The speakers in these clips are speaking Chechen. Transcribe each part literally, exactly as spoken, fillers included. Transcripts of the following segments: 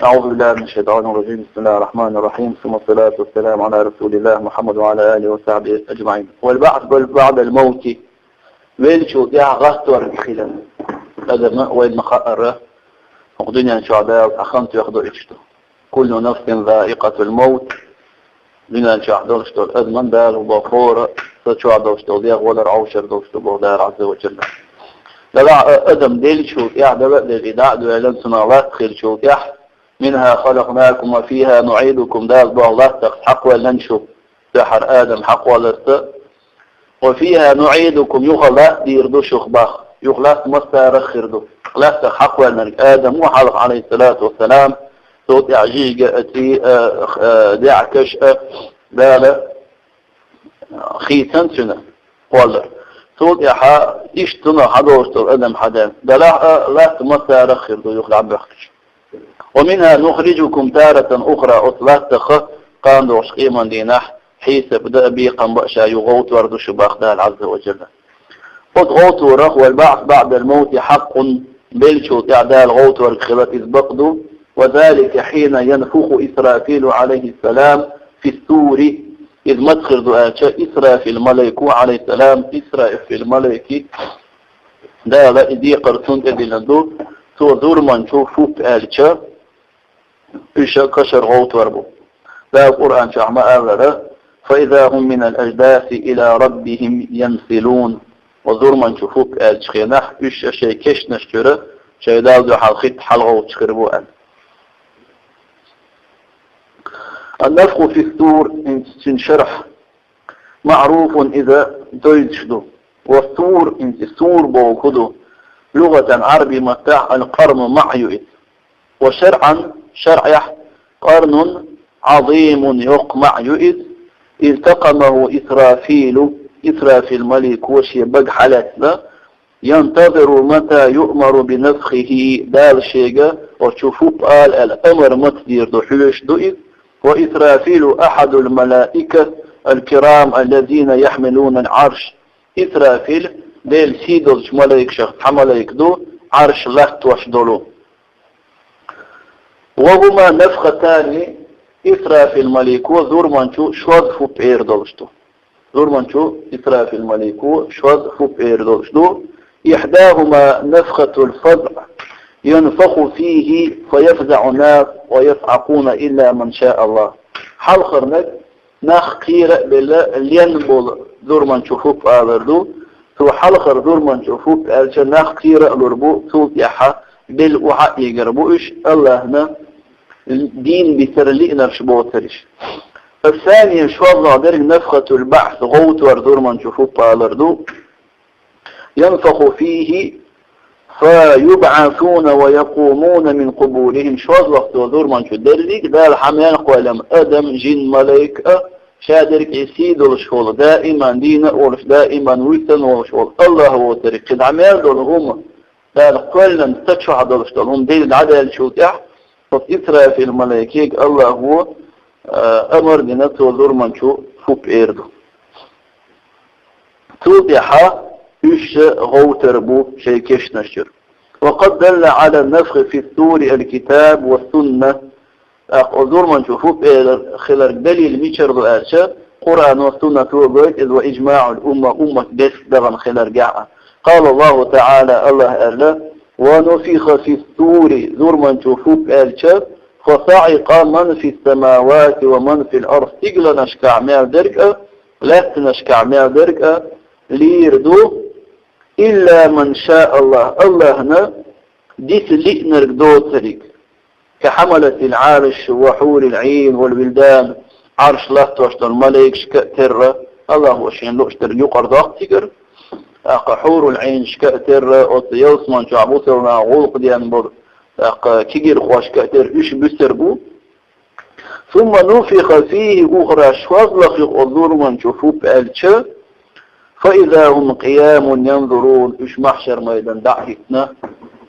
أعوذ بالله من الشيطان الرجيم. بسم الله الرحمن الرحيم. ثم الصلاة والسلام على رسول الله محمد وعلى آله وصحبه أجمعين. والبعث بعد الموت. Велчул тӀехьа гӀаттор хилар. Адам вайна хаара, хӀокху дуьнен чохь Дала цхьа хан тоьхна ду иштта. كل نفس ذائقة الموت. Дуьнен чохь долуш долу адаман Дала боху хӀора, сан чохь долуш долу дегӀ валар Ӏовшар долуш ду боху Дала Азза ва Джалла. Делахь а адам деллачул тӀехь, Дала а делла, и дӀа а доьллина, цунах латта хиллачул тӀехь, منها خلقناكم وفيها نعيدكم, Дала боху латтах схьакхоьллина шу, дуьххьара адам схьакхолларца, وفيها نعيدكم, юха латта дийр ду шух боху, юха латта массарах хир ду. Латтах схьакхоьллинарг адам ву хьалха, Ӏалайхиссалату вассалам, цул тӀехь жижиг а, цӀий а, а, даьӀахкаш а Дала хийцина цуьнан кхоллар. Цул тӀаьхьа иштта цунах схьадолуш долу адам схьадаьлла. Делахь а латта массарах хир ду юха дӀабоьхкича. ومنها نخرجكم تارة أخرى, оцу латтах кхана долчу къеман дийнахь хьесап дан а, бекхам бан а ша юха гӀовттор ду шу боху Дала Азза ва Джалла. Оцу гӀовтторах, والبعث بعد الموت حق, беллачул тӀехь Дала гӀовтор хилар иза бакъ ду, وذلك حين ينفخ إسرافيل عليه السلام في الصور, иза маца хир ду аьлча, Исрафил малайко, Ӏалайхиссалам, Исрафил малайке, Дала и декхар цунна тӀедиллина ду, цо зурманчу фуп аьлча, уьш кашара гӀовтор бу. Дала Къуръан чохь ма-аллара: فإذا هم من الأجداث إلى ربهم ينسلون. Ва зурманчу фуп аьллачу хенахь, уьш шайн кешнаш чуьра шайн Далла дуьхьал хӀитта хьалагӀовттуш хир бу аьлла. النفخ في الصور, хӀинца цуьнан шархь, معروف, иза доьзуш ду. والصور, хӀинца и сур бохург хӀун ду? لغة, Ӏарбийн маттахь, القرن, маӀа ю иза. وشرعا, шарӀехь, قرن عظيم, йоккха маӀа ю иза. التقمه إسرافيل, Исрафил малико шен бага хьалаьцна, ينتظر متى يؤمر بنفخه, Дала шега оцу чу фуп ала аьлла амар маца дийр ду, хьоьжуш ду иза. وإسرافيل أحد الملائكة الكرام الذين يحملون العرش. Исрафил Делан сий долчу малайкашах цхьа малайк ду, Ӏарш латтош долу. وهما نفختان, Исрафил малико зурманчу шозза фуп эр долуш ду. Зурманчу Исрафил малико шозза фуп эр долуш ду. إحداهما نفخة الفزع ينفخ فيه فيفزع الناس ويصعقون إلا من شاء الله. Хьалхарниг нах кхера а белла, лен болу зурманчу фуп алар ду. Цо хьалхара зурманчу фуп аьлча, нах кхера а лур бу, цул тӀаьхьа белла охьа а ийгар бу уьш, Аллахьна дийна бисар лиънарш боцурш. الثانية, шозлагӀа дерг, نفخة البعث, гӀовтор зурманчу фуп алар ду. ينفخ فيه فيبعثون ويقومون من قبورهم. ШозлагӀа цо зурманчу дерриг Дала хьа мел кхоьллина адам, жин, малайк а, ша дерг и сий долуш волу, даиман дийна а волуш, даиман вуьйцан а волуш волу Аллахь воцург, кхин дӀа мел долу хӀума, Дала кхоьллина ца чохь долуш долу хӀума дерриг дӀадаьллачул тӀаьхьа, оцу Исрафил малайкега Аллахьо, а, амар дина, цо зурманчу фуп эр ду. Цул тӀаьхьа уьш гӀовтар бу шайн кешнаш чуьра. وقد دل على النفخ في الصور الكتاب والسنة. ТӀаккха оцу зурманчу фуп эр хиларг далил мичара ду аьлча, Къуръано, суннато гойту иза, وإجماع الأمة, уммат бесса дахана хиларгехь а. قال الله تعالى, Аллахь аьлла: ونفخ في الصور, зурманчу фуп аьлча, فصعق من في السماوات ومن في الأرض, стигланашкахь мел дерг а, лаьттанашкахь мел дерг а лийр ду, إلا من شاء الله, Аллахьна дита лиънарг доцург. كحملة العرش وحور العين والولدان, Ӏарш латтош долу малайкашка а терра, Аллахьо шена лууш дерг юкъара доккху цигара, тӀаккха хьурул Ӏийнашка а терра, оцу ялсаман чохь бусалба нах гӀуллакх ден болу, тӀаккха кегирхошка а терра, уьш буьсур бу. ثم نفخ فيه أخرى, шозлагӀа юха оцу зурманчу фуп аьлча, فإذا هم قيام ينظرون, уьш махьшар майдан дӀа а хӀиттина,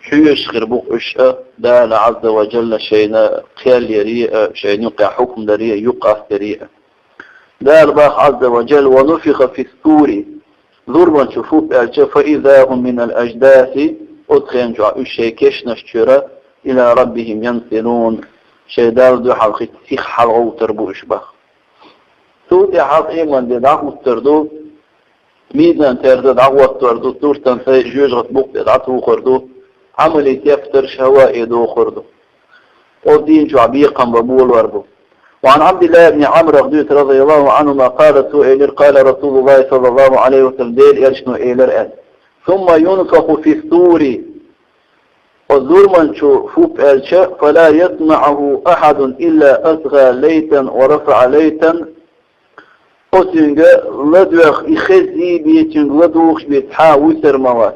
хьоьжуш хир бу уьш а, Дала Азза ва Джалла шайна кхел яре а, шайна юкъахь хьукм даре а, юкъ къастаре а. Дала боху Азза ва Джалла: ونفخ في الصور, зурманчу фуп аьлча, فإذا هم من الأجداث, оцу хенахь уьш шайн кешнаш чуьра, إلى ربهم ينسلون, шайн Далла дуьхьал хица сиха хьалагӀовттар бу уьш боху. Цул тӀаьхьа къеман де дӀахӀуттур ду, мизан-терза дӀахӀоттор ду, суртан сай жоьжахатин букъ тӀе дӀатухур ду, Ӏамалий тептарш хӀаваэ дохур ду. Оцу дийна чохь бекхам бан болор бу. وعن عبد الله بن عمرو дуьйцу, رضي الله عنهما، قال, цо элира, قال رسول الله صلى الله عليه وسلم, Делан Элчано элира аьлла: ثم ينفخ في الصور. Оцу зурманчо фуп аьлча, فلا يسمعه أحد إلا أصغى ليتا ورفع ليتا. Оцуьнга ладоьгӀна и хеззий бен, цуьнга ладугӀуш бен цхьа а вуьсур ма вац.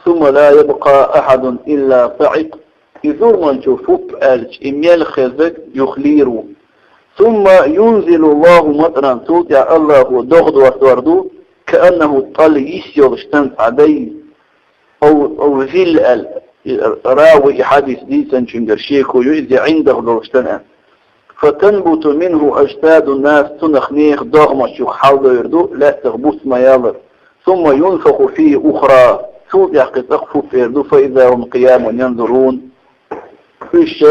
ثم لا يبقى أحد إلا صعق. И зурманчо фуп аьлча, и мел хезарг юха лийр ву. ثم ينزل الله مطرا, цул тӀаьхьа АллахӀа догӀа доссор ду, كأنه الطل, йис йолуш санна цхьа дай. Ав, ав зил аьлла, и равий и хьадис дийцинчуьнгара шеко ю иза, я ӀиндагӀ долуш санна аьлла. فتنبت منه أجساد الناس, цунах нехан догӀмаш юха хьаладевр ду, лаьттах буц ма-яллара. ثم ينفخ فيه أخرى, цул тӀаьхьа кхин цкъа а фуп эр ду, فإذا هم قيام ينظرون. Уьш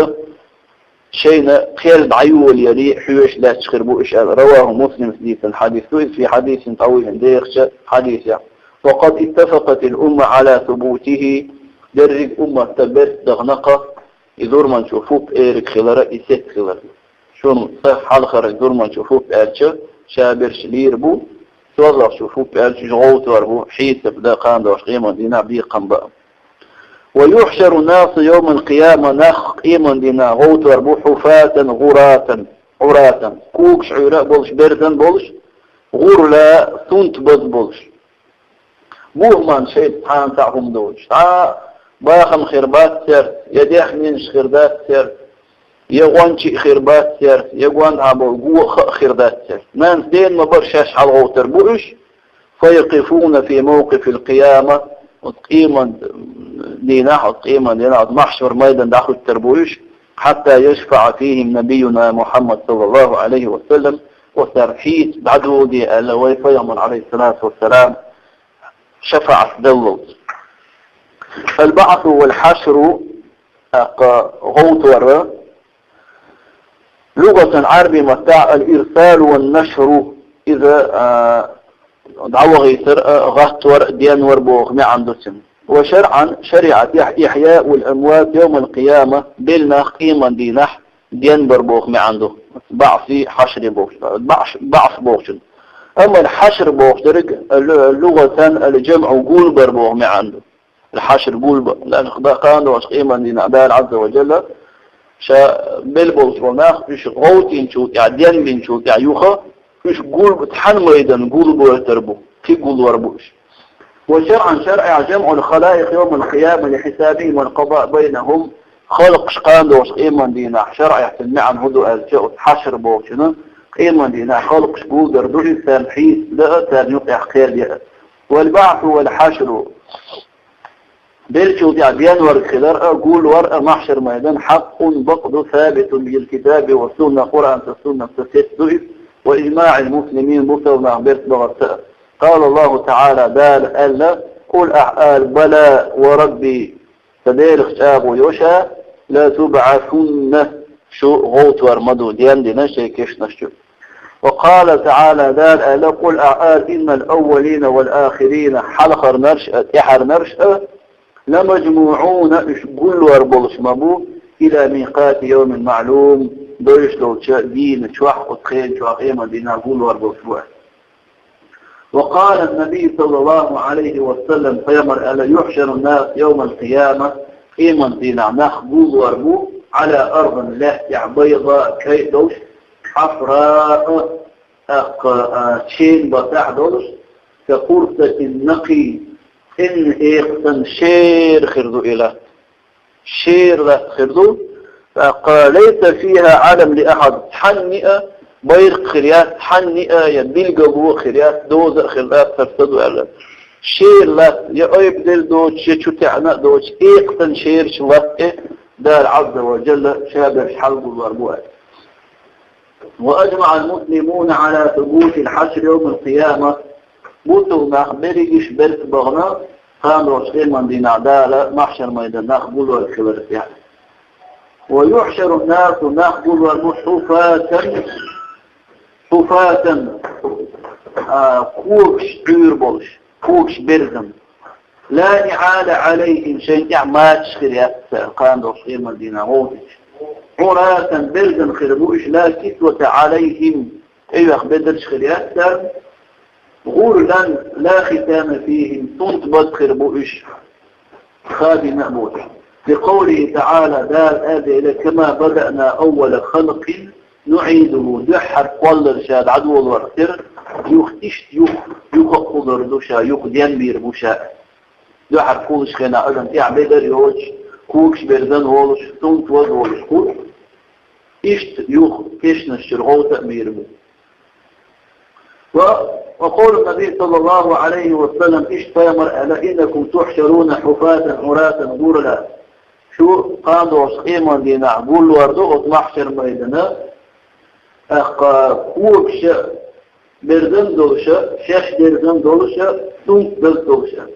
шайна кхел дӀайолаяле хьоьжуш лаьтташ хир бу уьш аьлла. رواه مسلم, дийцина хьадис ду иза, في حديث طويل, дехачу хьадисехь. وقد اتفقت الأمة على ثبوته, дерриг а уммат берцдахана-кх и зурманчо фуп эриг хилар а, и сецца хилар а. Шуна ца хьалхара зурманчо фуп аьлча, ша берш лийр бу, соззагӀчо фуп аьлча, уьш гӀовттор бу, хьесап дан кхана долуш къеман дийнахь бекхам бан. ويحشر الناس يوم القيامة, нах къеман дийнахь гӀовттор бу, حفاة غراة عراة, когаш Ӏуьйра а болуш, берзан а болуш, гӀурла, сунтбаза болуш. Бухаман шайца цхьана цхьа хӀума доцуш. Цхьа а бахам хир бац цаьрца, я дехненаш хир дац цаьрца, я гӀончий а хир бац цаьрца, я гондӀа болу го а, ха а хир дац цаьрца. Нанас дена ма-барра шаьш хьалагӀовттар бу уьш. فيقفون في موقف القيامة, оцу къеман дийнахь, оцу къеман дийнахь, оцу махьшар майдан дӀахӀуьттур бу уьш, حتى يشفع فيهم نبينا محمد صلى الله عليه وسلم, оцара хьесап дӀадоладе аьлла вай Пайхамар, عليه الصلاة والسلام, шафаӀат даллалц. البعث والحشر, тӀаккха гӀовттор, лугӀатан, Ӏаьрбийн маттахь, الإرسال والنشر, иза, а, дӀавахийтар а, гӀаттор а, денвар боху маьӀна ду цуьнан. وشرعا, шариӀатехь, إحياء الأموات يوم القيامة, белла нах къеман дийнахь денбар боху маьӀна ду, баӀси хьашри бохучун, баӀш-, баӀс бохучун. Амма хьашр бохуш дерг лу-, лугӀатан ал-жамӀу, гулбар боху маьӀна ду. Хьашр гулба, лаьнах дан кхана долуш къеман дийнахь Дала Ӏазза ва Джалла ша белла болчу болу нах, уьш гӀовттинчул тӀаьхьа, денбинчул тӀаьхьа юха, уьш гулба, цхьана майдан гулбойтар бу, кхин гулвар бу уьш. وشرعا, шарӀехь, جمع الخلائق يوم القيامة لحسابهم والقضاء بينهم, халкъаш кхана долуш къеман дийнахь, шарӀехь цуьнан маьӀна хӀун ду аьлча, оцу хьашр бохучунна, къеман дийнахь халкъаш гулдар ду иза, царна хьесап дан а, царна юкъехь кхел ян а. والبعث والحشر, беллачул тӀаьхьа денварг хилар а, гулвар а, махьшар майдан, حق, бакъ ду, ثابت بالكتاب والسنة, Къуръанца, суннатца сецца ду иза, وإجماع المسلمين, бусалба нах берцбахарца а. قال الله تعالى, Дала аьлла: قل, ахь ала: بلى وربي, сан Делах чӀагӀо йо ша, لتبعثن, шу гӀовттор ма ду, денна дина шайн кешнаш чу. وقال تعالى, Дала аьлла: قل, ахь ала: إن الأولين والآخرين, хьалхарнарш а, тӀаьхьарнарш а, لمجموعون, уьш гулвар болуш ма бу, إلى ميقات يوم معلوم, довш долчу дийна чохь, оцу хенан чохь, къеман дийнахь гулвар болуш бу аьлла. وقال النبي صلى الله عليه وسلم, Пайхамар аьлла: يحشر الناس يوم القيامة, къеман дийнахь нах гулвар бу, على أرض, лаьттахь, بيضاء, кхайъ долуш, حفراء, тӀаккха, а, чен баттахь долуш, كقرصة النقي, цӀенна экха санна шера хир ду и латта. Шера латта хир ду. ТӀаккха ليس فيها علم لأحد, цхьанна а байракх хир яц, цхьанна а я билгало а хир яц, доза а хир дац, хӀара са ду аьлла. Шера латта, я айбделла доцуш, я чу таьӀна а доцуш, экха санна шерачу латта тӀе Дала Ӏазза ва Джалла ша берш хьалагулвар бу аьлла. وأجمع المسلمون على ثبوت الحشر يوم القيامة. Бусалба нах берригаш берцбахана, кхана долчу къеман дийнахь Дала махьшар майдан нах гулвар хилар тӀехь. ويحشر الناس, нах гулвар бу, حفاة, حفاة, а, когаш Ӏуьйра болуш, когаш берзан. لا نعال عليهم, шайна тӀехь мачаш хир яц царна, кхана долуш къеман дийнахь вовшашна. عراة, берзан хир бу уьш, لا كسوة عليهم, тӀейоьхна бедарш хир яц царна. غرلا لا خصام فيهم, сунтбаза хир бу уьш, хадийна а боцуш. لقوله تعالى, Дала аьлла: كما بدأنا أول خلق نعيده, дуьххьара кхоллар ша дӀадолорах тера, юха иштта юха, юха а кхуллур ду ша, юха денбийр бу ша. Дуьххьара кхуллучу хенахь адам тӀехь бедар йоцуш, когаш берзан волуш, сунтваза волуш кху, иштта юха кешнаш чуьра гӀовта а бийр бу. Ва, وقول النبي صلى الله عليه وسلم, иштта пайхамар аьлла: إنكم تحشرون حفاة عراة غرلا. Шу кхана долуш къеман дийнахь гуллор ду оцу махьшар майдана, тӀаккха когаш а берзан долуша, шаьш дерзан долуша, сунтбаза долуша.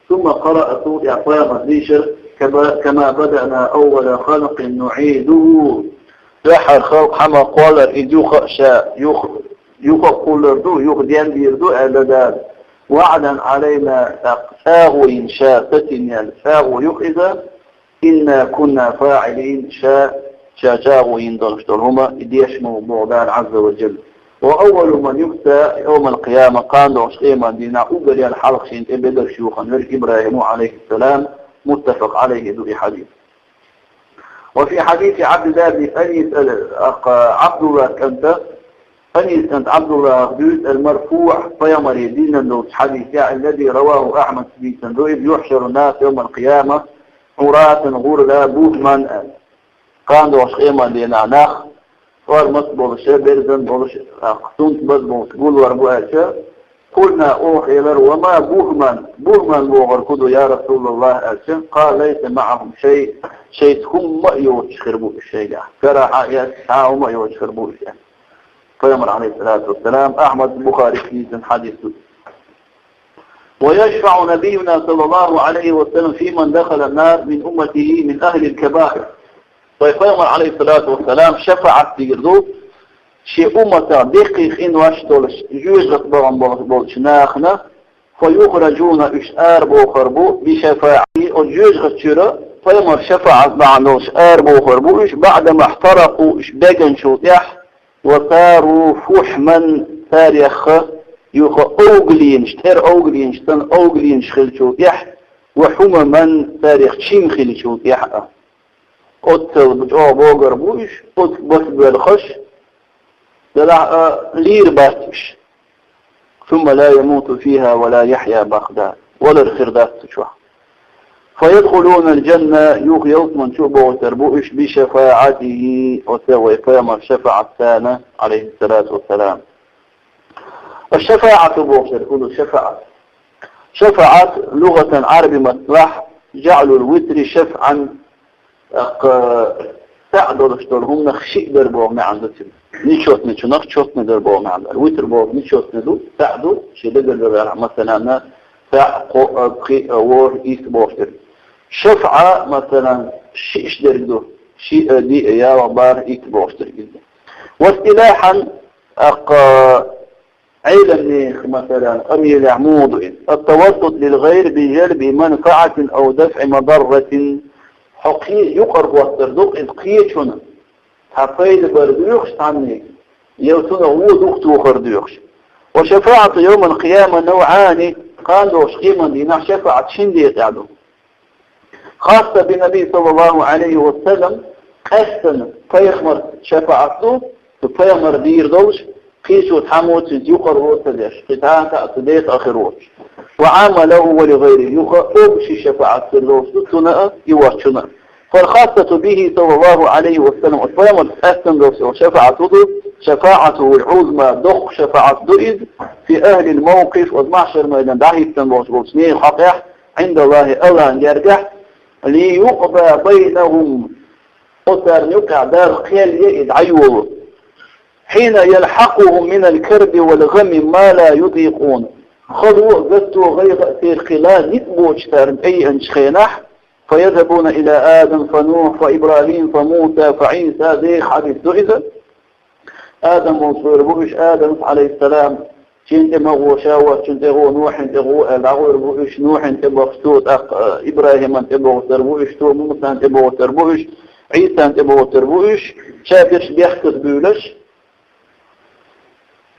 ثم قرأ, цул тӀаьхьа пайхамар дийшира: كما بدأنا أول خلق نعيده. Дуьххьара халкъ хьамах кхоллар иза юха а ша, юха, юха а кхуллур ду, юха денбийр ду, аьлла Дала. وعدا علينا, тӀаккха чӀагӀо йина ша сацийна яьлла чӀагӀо ю-кх иза. إنا كنا فاعلين, ша, ша чӀагӀо йина долуш долу хӀума и деш ма ву, боху Дала Азза ва Джалла. وأول من يكسى يوم القيامة, кхана долуш къеман дийнахь уггаре а хьалха шена тӀе бедарш йохийна верг ИбрахӀим ву, عليه السلام, متفق عليه ду и хьадис. وفي حديث عبد الله بن أنيس, Ӏабдуллах кӀанта, Анис кӀант Ӏабдуллахах дуьйцу, المرفوع, пайхамаре дийна долчу хьадисехь, الذي رواه أحمد, дийцина ду иза: يحشر الناس يوم القيامة عراة غرلا بهما, аьлла. Кхана долуш къеман дийнахь нах, тӀормат болуша, берзан болуша, сунтбаза болуша гуллор бу аьлча, قلنا, оха элира: وما بهما, бухман бохург хӀун ду, я Расулаллах, аьлча, قال: ليس معهم شيء, шайца хӀумма а йоцуш хир бу уьш шайгахь. Карахь а, эс, цхьа а хӀума а йоцуш хир бу уьш, аьлла. Пайхамар, عليه الصلاة والسلام, Ахьмад, Бухарис дийцина хьадис ду. ويشفع نبينا صلى الله عليه وسلم في من دخل النار من أمته من أهل الكبائر. Вайн пайхамар, عليه الصلاة والسلام, шафаӀат дийр ду шен умматах деккхий къинош долуш, жоьжахатин бахам болуш болчу нахана, فيخرجون, уьш арабохур бу, بشفاعته, оцу жоьжахатин чуьра пайхамар шафаӀат бахьана долуш арабохур бу уьш, بعدما احترقوا, уьш бегначул тӀаьхьа, وصاروا فحما, царех юха овгаленаш, тӀера овгаленаш санна овгаленаш хиллачул тӀаьхьа, وحمما, царех чим хиллачул тӀаьхьа а. Оццул чӀогӀа богур бу уьш, оццул баса боьлхуш, делахь а лийр бац уьш. ثم لا يموت فيها ولا يحيا, баккха, валар хир дац цу чохь. فيدخلون الجنة, юха ялсамани чу а бохуьйтур бу уьш, بشفاعته, оцу вай пайхамар шафаӀат царна, عليه الصلاة والسلام. الشفاعة бохуш дерг хӀун ду, шафаӀат? ШафаӀат, лугӀатан, Ӏараби маттахь, جعل الوتر شفعا, тӀаккха схьа долуш долу хӀуманах шиъ дар боху маьӀна ду цуьнан. Нечётныйчунах чётный дар боху маьӀна ду. Витр боху нечётный ду, схьа ду, шен дагара дар, масалан, схьа, кхо, а, пхи, а, ворхӀ, итт бохуш дерг. ШафӀа, масалан, шиъ дерг ду. Шиъ, а, диъ, а, ялх, бархӀ, итт бохуш дерг иза. واصطلاحا, тӀаккха Ӏеламнехан, масалан, къамелехь муха ду иза: التوسط للغير بجلب منفعة أو دفع مضرة. Хьо кхечу юкъара хӀоттар ду иза кхечунна, цхьа пайда бар доьхуш цхьанне, я цунах вон дукха тохар доьхуш. وشفاعة يوم القيامة نوعان, кхана долуш къеман дийнахь шафаӀат шина декъехь ду. خاصة بالنبي صلى الله عليه وسلم, къаьстина пайхамарца шафаӀат ду, цу пайхамар дийр долуш, кхечо цхьаммо цуьнца юкъара вон ца деш, кхин цхьанца а цу декъа хир воцуш. وعامة له ولغيره, юха а ши шафаӀат хир долуш ду цунна а, и воцчунна а. فالخاصة به صلى الله عليه وسلم, оцу пайхамарца къаьстина долуш йолу шафаӀат хӀун ду, شفاعته العظمى, доккха шафаӀат ду иза, في أهل الموقف, оцу махьшар майдан дӀахӀиттина болуш болчу нехан хьокъехь, عند الله, Аллахьан гергахь, ليقضى بينهم, оцарна юкъахь Дала кхел е и дӀайолу. حين يلحقهم من الكرب والغم ما لا يطيقون. Хало а, гатто а, гӀайгӀа а церан кхин ницкъ боцуш царна тӀееанчу хенахь, فيذهبون إلى آدم فنوح فإبراهيم فموسى فعيسى, деха хьадис ду иза. Адам волчу гӀур бу уьш, Адамас, Ӏалайхиссалам, цунна тӀе ма гӀо, ша воцчунна тӀе гӀо, Нухьана тӀе гӀо аьлла, дӀагӀур бу уьш, Нухьана тӀе бахча цо, тӀаккха, а, ИбрахӀимана тӀе бахча цар бу уьш, цо Мусана тӀе бахча цар бу уьш, Ӏийсана тӀе бахча цар бу уьш, ша берш бехказа буьйлуш.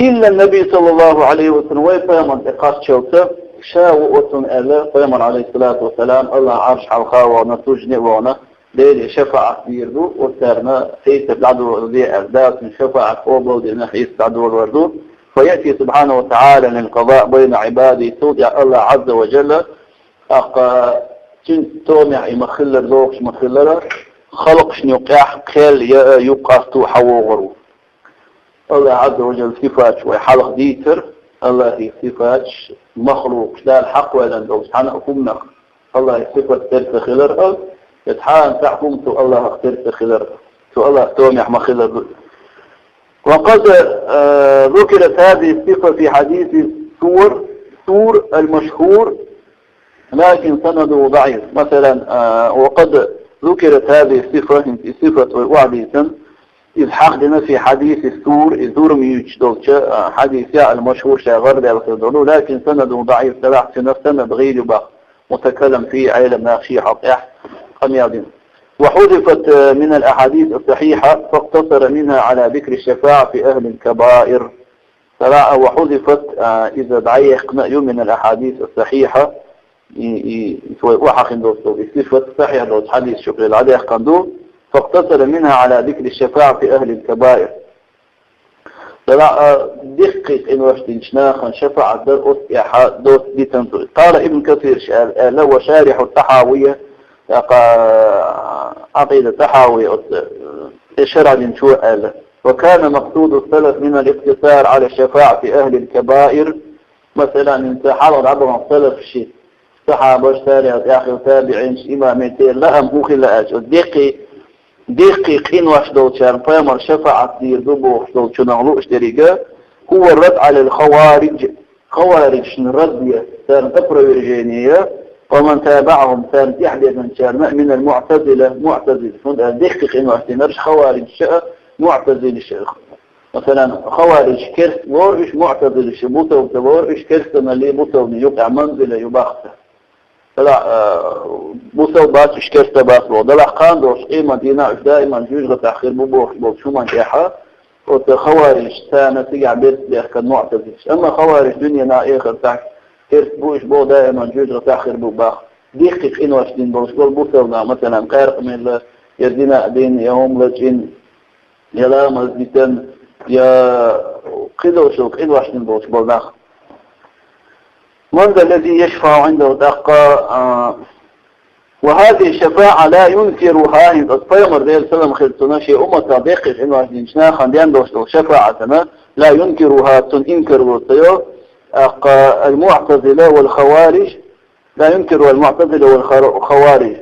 إلا النبي صلى الله عليه وسلم, вай пайхамар тӀе кхаччалца, ша ву оцунна аьлла, пайхамар, Ӏалайхиссалату вассалам, АллахӀан Ӏарш хьалха а вахана, суждане а вахана, Деле шафаӀат дийр ду, оцарна хьесап дӀадолале аьлла, Дала цуьнан шафаӀат къобалдина хьесап дӀадолалур ду. فيأتي سبحانه وتعالى للقضاء بين عباده, цул тӀаьхьа АллахӀ Ӏазза ва Жалла, тӀаккха цуьнан томехь и ма-хиллара, дохуш ма-хиллара, халкъашна юккъехь кхел яа, юккъасту хьавогӀур ву. АллахӀ Ӏазза ва Жалла сифаташ вай хьалха дийцира, АллахӀан сифаташ махлукъаш, Дала хьакхоьллина долчу цхьана а хӀуманах АллахӀан сифат тера ца хилар а, я цхьана цхьа хӀума цу АллахӀах тера ца хилар а, цу АллахӀан томехь ма-хиллара ду. وقد, э, ذكرت هذه الصفة في حديث السور, السور المشهور, لكن سنده ضعيف. Масала, э, وقد ذكرت هذه الصفة, хӀинца и сифат вай охьадийцина, иза хьахдина في حديث السور, и зурма юьйцуш долчу, а, хьадисехь, المشهور, ша гӀарадаьлла хир долу, لكن سنده ضعيف, делахь цуьнан санад гӀийла ю боху, متكلم فيه, Ӏелам наха шен хьокъехь къамел дина. وحذفت, а, من الأحاديث الصحيحة فاقتصر منها على ذكر الشفاعة في أهل الكبائر. Делахь, а, وحذفت, а, иза дӀаяьккхина а ю من الأحاديث الصحيحة, и, и, и вай охьахиъна долчу, и сифат сахьихь долчу хьадисашкахь дӀадаьккхина ду, فاقتصر منها على ذكر الشفاعة في أهل الكبائر. Делахь, а, диккхий къинош динчу нахана шафаӀат дар оцу тӀехь доцца дитина ду. قال ابن كثير, аьлла, аьлла, وشارح الطحاوية, тӀаккха, а, Ӏакъида ТӀахьави оцу, э, шархь динчо аьлла: وكان مقصود السلف من الاقتصار على الشفاعة في أهل الكبائر. Масала, хӀинца хьалха дӀабахана салафаш, сахьабаш, царел тӀаьхьа табиӀинаш, имамийн лаам хӀун хилла аьлча, оцу диккхий, диккхий къинош долчарна пайхамар шафаӀат дийр ду бохуш долчунах лууш деррига, هو الرد على الخوارج, хаварижашна рад е, царна опровержение е, ومن تابعهم, царна тӀаьхьабезначарна, من المعتزلة, муӀтазилаш. ХӀунда аьлча диккхий къинош динарш хаварижаш а, муӀтазилаш а. Масала, хаварижаш керста лору уьш, муӀтазилаш бусалба ца лору уьш, керстаналлий бусалбанийн юкъахь манзила ю боху цара. Делахь, а, бусалба бац уьш, керста бац боху. Делахь кхана долуш къематдийнахь уьш даиман жоьжахатехь хир бу бохуш болчу хӀуманна тӀехь, оцу хаварижаш, царна цигахь берст бехкан муӀтазилаш. Амма хаварижаш дуьненахь, эхартахь керста бу уьш боху, даиман жоьжахатехь хир бу боху. Диккхий къинош дина болуш болу бусалба нах, масала, къаьркъа мелла, я зина а дина, я хӀума лачкъийна, я ламаз дитина, я кхидолчу къинош дина болуш болу нах. من ذا الذي يشفع عنده, тӀаккха, а, وهذه الشفاعة لا ينكرها, хӀинца оцу пайхамар, Делан салам хир цунна, шен умматах диккхий къинош динчу нахана дина долуш долу шафаӀатана, لا ينكرها, цунна инкар ло ца йо, тӀаккха, المعتزلة والخوارج, لا ينكرها المعتزلة والخوارج.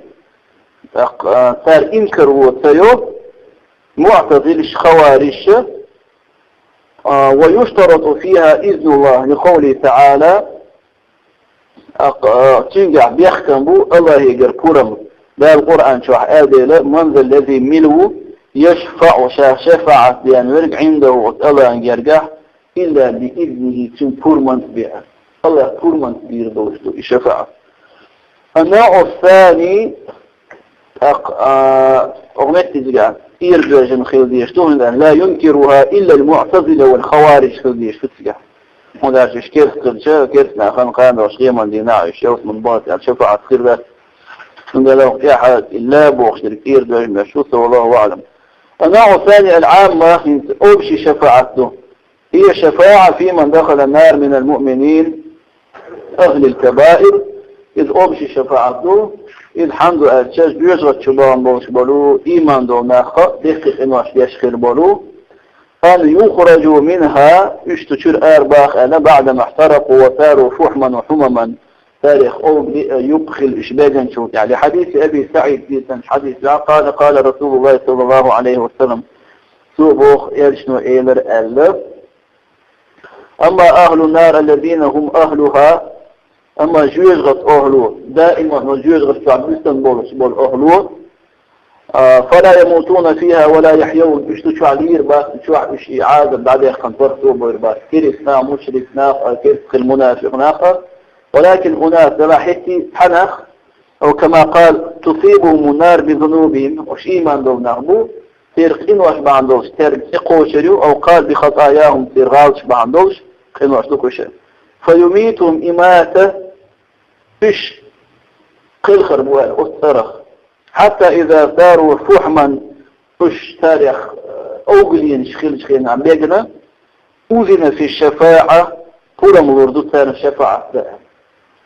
ТӀаккха, а, цара инкар ло ца йо, муӀтазилаш, хаварижаш, а, ويشترط فيها إذن الله لقوله تعالى, тӀаккха, а, цуьнгахь бехкам бу АллахӀигара пурам. Дала Къуръан чохь аьлла дела: من ذا الذي, мила ву, يشفع, ша шафаӀат ден верг, عنده, оцу АллахӀан гергахь, إلا بإذنه, цуьнан пурманца бен. АллахӀан пурманца дийр долуш ду и шафаӀат. النوع الثاني, тӀаккха, а, оха меттигехь тӀера доьжна хила дезаш ду, хӀунда аьлча لا ينكرها إلا المعتزلة والخوارج хила дезаш ду цигахь. ХӀунда аьлча уьш керста хилча, керста нахана кхана долуш къематдийнахь уьш ялсамане бахийта аьлла шафаӀат хир дац. ХӀунда аьлча оха тӀехь ла бохуш дерг тӀера доьжна беш ду со, والله أعلم. النوع الثاني العامة, хӀинца общий шафаӀат ду. هي الشفاعة في من دخل النار من المؤمنين أهل الكبائر. Иза общий шафаӀат ду, иза хӀунда аьлча жоьжахати чу бахана болуш болу, ийман долу нах, диккхий къинош деш хир болу. أن يخرجوا منها, уьш цу чуьра арабаха аьлла, بعدما احترقوا وصاروا فحما وحمما. Царех олгали а юккъе хилла уьш бегначул тӀаьхьа. لحديث أبي سعيد, дийцинчу хьадисехь, قال: قال رسول الله صلى الله عليه وسلم. Цо боху, элчано элира аьлла: أما أهل النار الذين هم أهلها, Амма жоьжахатин охӀло, даиман жоьжахати чохь буьссан болуш болу охӀло, а, «فلا يموتون فيها ولا يحيون», уьш цу чохь лийр бац, цу чохь уьш и Ӏазап дӀадаьккхина паргӀато а бийр бац, керста нах, мушрик нах а, керста хилла мунафикъ нах а, «ولكن أناس», делахь хӀетте цхьа нах, «أو كما قال: تصيبهم النار بذنوبهم», уьш ийман долу нах бу, церан къинош бахьана долуш цаьрга тӀекхочур ю, «أو قال: بخطاياهم», церан гӀалаташ бахьана долуш къинош ду кхуьша. «فيميتهم إماتة», уьш кхелхар бу аьлла оцу цӀарах. «حتى إذا صاروا فحما», уьш царех, э, овгаленаш хилча хенахь бегна, «أذن في الشفاعة», пурам лур ду царна шафаӀат дан.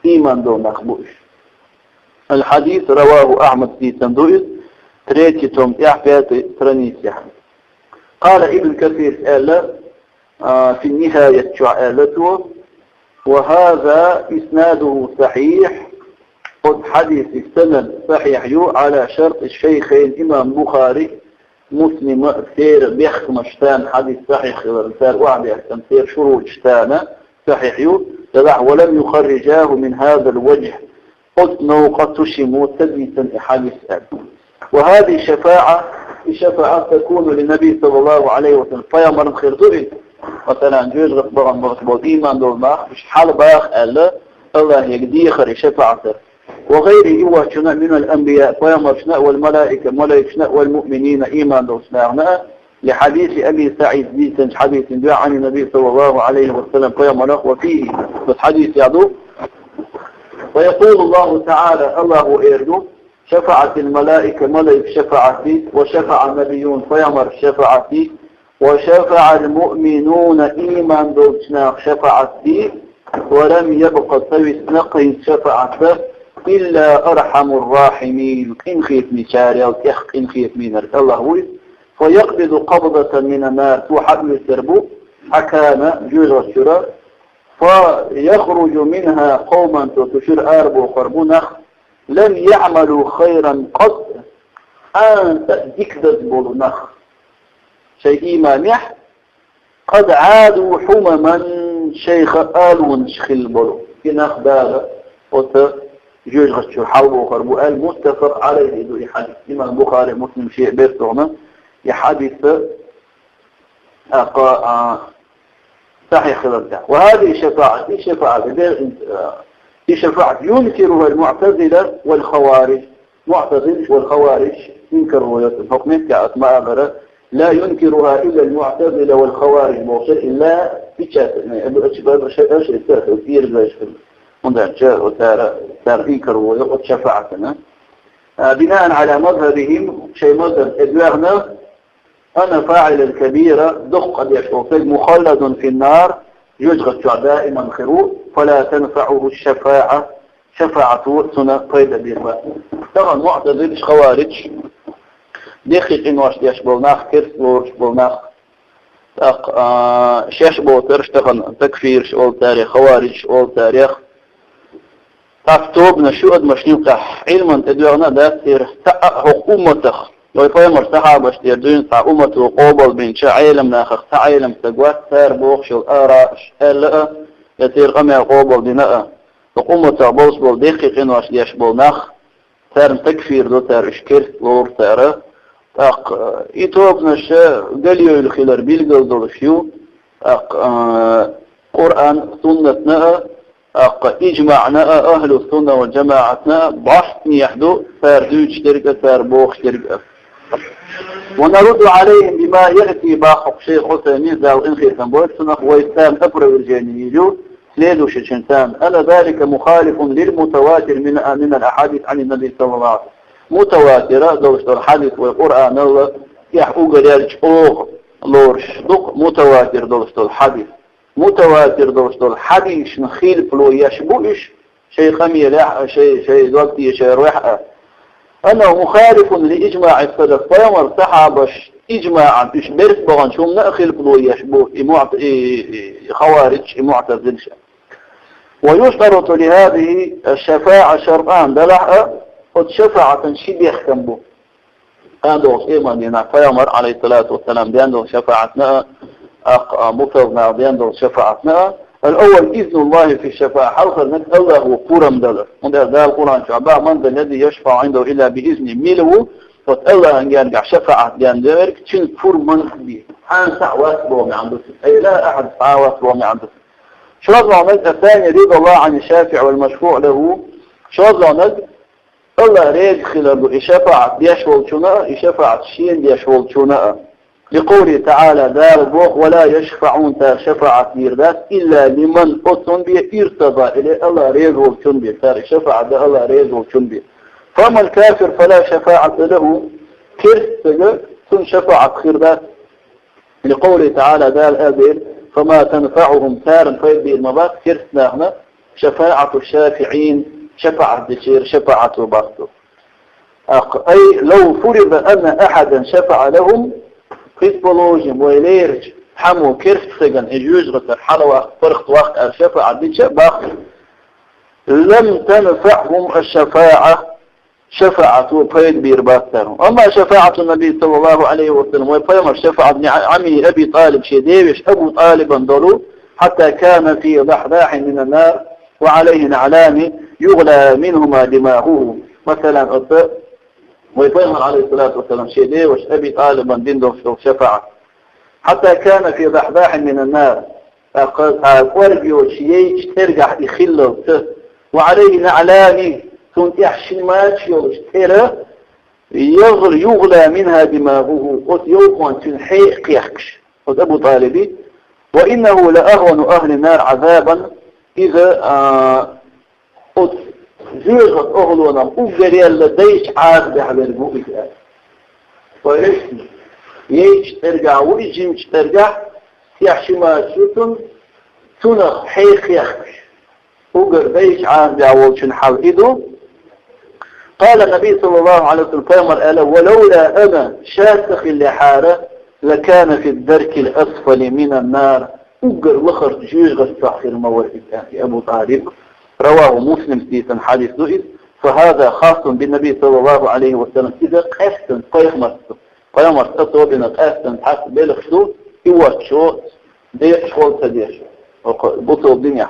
Ийман долу нах бу уьш. Аль-хьадис раваху Ахьмад, дийцина ду иза, третий том тӀехь, пятый страницехь. Къала Ибн Касир аьлла, а, фи Нихаят чохь аьлла цо, «وهذا إسناده صحيح», оцу хьадисан санад сахьихь ю, «على شرط الشيخين», имам Бухари, Муслима а церан бехкамашца хьадис сахьихь хиларна, цара охьадоьхкина церан шуруташца сахьихь ю, делахь, «ولم يخرجاه من هذا الوجه», оцу новкъа цу шиммо ца дийцина и хьадис аьлла. «وهذه الشفاعة», и шафаӀат, «تكون للنبي صلى الله عليه وسلم», пайхамарна хир ду иза. Масала, жоьжахати бахьана болуш болу ийман долу нах, уьш хьалабаха аьлла, Аллахьега дехар и шафаӀатах. «وغيره», и вочунна, «من الأنبياء», пайхамаршна а, «والملائكة», малайкашна а, «والمؤمنين», ийман долчу нахана а, «لحديث أبي سعيد», дийцинчу хьадисана дуьхьа, «عن النبي صلى الله عليه وسلم», пайхамарах, «وفيه», оцу хьадисехь ду, «ويقول الله تعالى», Аллахьо эр ду, «شفعت الملائكة», малайкаш шафаӀат дий, «وشفع النبيون», пайхамарш шафаӀат дий, «وشفع المؤمنون», ийман долчу наха шафаӀат дий, «ولم يبق», ца висна кхин шафаӀат, «إلا أرحم الراحمين», къинхетамечарел тӀех къинхетамийнарг Аллахь ву иза, «فيقبض قبضة من النار», цо хьаоьцур бу хьакана жоьжахати чуьра, «فيخرج منها قوما», цо цу чуьра арабохур бу нах, «لم يعملوا خيرا قط», цкъа а дика даза болу нах шайн ийманехь, «قد عادوا حمما», шайх алонаш хилла болу. И нах Дала оцу жоьжахати чуьра хьалабохур бу аьлла, муттафакъ Ӏалайхи ду и хьадис. Имам Бухари, Муслим шен берцахана и хьадис, тӀаккха, а, сахьихь хилар тӀехь. «وهذه الشفاعة», и шафаӀат, и шафаӀат, «ينكرها المعتزلة والخوارج». МуӀтазилаш, вал-хавариж инкарло йо цунна. ХӀокху меттехь аса ма аллара, «لا ينكرها إلا المعتزلة والخوارج» бохуш, «إلا» печатный, аша, аша, аша, аша, аша, хӀунда аьлча, цара, цара инкарло йо оцу шафаӀатана. А, «بناء على مذهبهم», шайн мазхӀаб тӀе доьгӀна, «أن فاعل الكبيرة», доккха къа деш волу стаг, «مخلد في النار», жоьжахати чохь даиман хир ву, «فلا تنفعه الشفاعة», шафаӀат ву цунна пайда бийр бац. Тахана муӀтазилаш, хаваридаш, дехкий къинош деш болу нах, керста лоруш болу нах, тӀаккха, а, шаьш боцурш тахана такфираш олу царех, хаваридаш олу царех. ТӀаккха тобанаш ю адамашна юкъахь, Ӏилман тӀе доьгӀна а дац церан, цхьа а хӀокху умматах, вай пайхамар сахьабаш тӀера дуьйна цхьа уммато къобалбинча Ӏелам нахах цхьа Ӏелам стаг вац, цара бохуш йолу ара аьлла а, я церан къамел къобалдина а. ХӀокху умматах болуш болу дехкий къинош деш болу нах, царна такфир до цара, уьш керста лору цара. ТӀаккха, э, и тобанаш галъевлла хилар билгал долуш ю. ТӀаккха, э, Къуръан, суннатна а, тӀаккха иджмаъна а, ахьлу сунна вал джамаъатна а бӀостанехьа ду цара дуьйцуш дерг а, цара бохуш дерг а. «ونرد عليهم بما يأتي», боху шайх Ӏусаймина, Дала къинхетам бойла цунах, вай царна опровержение йийр ю, следующий чин царна: «أن ذلك مخالف للمتواتر من، من الأحاديث عن النبي صلى الله عليه وسلم». Мутаватира долуш долу хьадис вай Къуръаналла тӀехь угар яьлла чӀогӀа лоруш ду-кх мутаватир долуш долу хьадис. Мутаватир долуш долу хьадисашна хилпало еш бу уьш, шайн къамелехь а, шайн, шайн дог тешарехь а. «أنه مخالف لإجماع السلف», пайхамар, сахьабаш иджмаъан, уьш берс баханчу хӀуманна а хилпало еш бу и муӀт-, и, и, и хаваридаш, и муӀтазилаш. «ويشترط لهذه الشفاعة شرطان», делахь а, оцу шафаӀатан ши бехкам бу. Кхана долчу къематдийнахь пайхамар, Ӏалайхиссалату вассалам, ден долу шафаӀатна а, тӀаккха муфтазнаха ден долу шафаӀатна а, الأول إذن الله في الشفاعة. Хьалхарниг Аллахӏа пурам далар. ХӀунда аьлча Дала Къуръан чу баьхкаб: من ذا الذي يشفع عنده إلا بإذنه. Мила ву оцу Аллахӏан гергахь шафаӀат денна верг, цуьнан пурам бен? Хьан схьа а вац боху маьӀна ду цуьнан. أي لا أحد, схьа а вац боху маьӀна ду цуьнан. ШозлагӀниг الثاني رضا الله عن الشافع والمشفوع له. ШозлагӀниг Аллахь реза хилар ду и шафаӀат деш волчунна а, и шафаӀат шена деш волчунна а. لقوله تعالى, Дала боху: ولا يشفعون, цара шафаӀат дийр дац, إلا لمن, оцунна бен, ارتضى إليه, Аллахь реза волчунна бен, цара и шафаӀат дан Аллахь реза волчунна бен. فأما الكافر فلا شفاعة له, керста стага, цунна шафаӀат хир дац. لقوله تعالى, Дала аьлла дела: فما تنفعهم, царна пайда бийр ма бац, керста нахана, شفاعة الشافعين, шафаӀат дечеран шафаӀат бац цо. ТӀаккха, أي لو فرض أن أحدا شفع لهم, предположим, вай лерча, цхьаммо керста стагана и жоьжахатар хьалаваккха, паргӀатваккха аьлла шафаӀат дича а бац, لم تنفعهم الشفاعة, шафаӀато пайда бийр бац царна. أما شفاعة النبي صلى الله عليه وسلم, вай пайхамаран шафаӀат, لعمه أبي طالب, шен девешан Абу ТӀалибан долу, حتى كان في ضحضاح من النار وعليه نعلان يغلى منهما دماغه. Масала, оцу вай пайхамар, عليه الصلاة والسلام, шен девешан Аби ТӀалибан дина долуш долу шафаӀат. حتى كان في ضحضاح من النار, тӀаккха цхьа кӀорга йоцуш яйчу тӀергахь и хиллалц, وعليه نعلان, цунна тӀехь шина мача йолуш тӀера, يغلى, يغلى منها دماغه, оцу йовхонца цуьнан хьекха кхехкаш, оцу Абу ТӀалибан. وإنه لأهون أهل النار عذابا, иза, а, оцу жоьжахатан охӀлонах уггаре а дайчу Ӏазапехь верг ву иза аьлла. Вай вешан, яйчу тӀергахь ву иза, жимачу тӀергахь, тӀехь ши мача ю цунна, цунах хьекха кхехкаш, уггар дайчу Ӏазапехь волчун хьал и ду. قال النبي صلى الله عليه وسلم, пайхамар аьлла: ولولا أنا, ша ца хиллехьара, لكان في الدرك الأسفل من النار, уггар лахарчу жоьжахати чохь хир ма вара иза, аьлла Абу ТӀалиб. رواه مسلم, Муслима дийцина хьадис ду иза. فهذا خاص بالنبي صلى الله عليه وسلم, иза къаьсттина пайхамарца, пайхамарца особенно къаьсттина цхьацца белхаш ду, и воцчо декъашхо а ца деш, оцу бусалба динехь.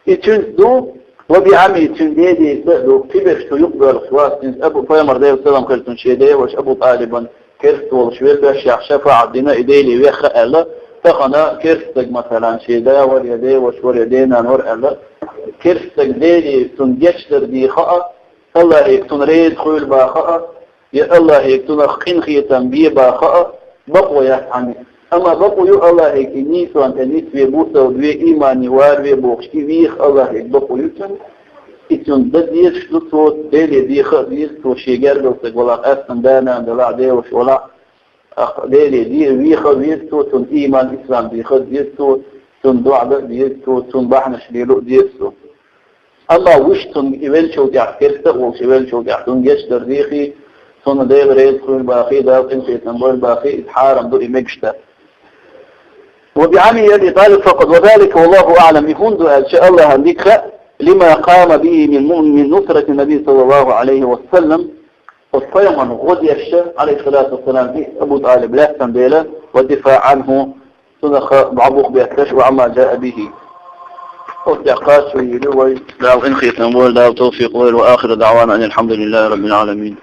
И цуьнца ду, وبعمه, цуьнан дедица а ду, кхиберш цу юкъабоьлхуш вац, иза Абу, пайхамар, Делан салам хир цунна, шен девешан Абу ТӀалибан керста волуш веллачохь шафаӀат дина, и Деле вехна аьлла, тахана керста стаг, масала, шен да вара, я деваша вара, я денана вара аьлла, керста стаг Деле цунна гечдар дийха а, Аллахье цунна реза хуьлда баха а, я Аллахье цунах къинхетам бе баха а, бакъо яц цхьаннан. Амма бакъо ю Аллахье и нийсонна тӀе нисве, бусалба ве, имане вараве бохуш, и веха Аллахье бакъо ю цунна. И цунна дан дезаш ду цо, Деле деха а деза цо, шен гергара стаг валахь, къаьсттина да-нана далахь, деваша валахь, тӀаккха Деле де-, веха а веза цо, цунна иман, ислам деха а деза цо, цунна доӀа дан а деза цо, цунна бахьанаш лело а деза цо. Амма вуьш цунна и веллачул тӀаьхьа, керста а волуш и веллачул тӀаьхьа, цунна гечдар дийхи, цунна Дела реза хуьлда бахи, Дала къинхетам бойла бахи, иза хьарам ду и мегаш дан. وبعمه أبي طالب فقط، وذلك والله أعلم, и хӀунда ду аьлча, Аллахьан дика хаьа, لما قام به من، من نصرة النبي صلى الله عليه وسلم, оцу пайхамарна гӀо деш, عليه الصلاة والسلام, и Абу ТӀалиб лаьцна дела, والدفاع عنه, цунах дӀабух бетташ, وعما جاء به. Оцу тӀехь кхачо йийр ю вай, Дала къинхетам бойла, Дала тавфикъ лойла, وآخر دعوانا أن الحمد لله رب العالمين.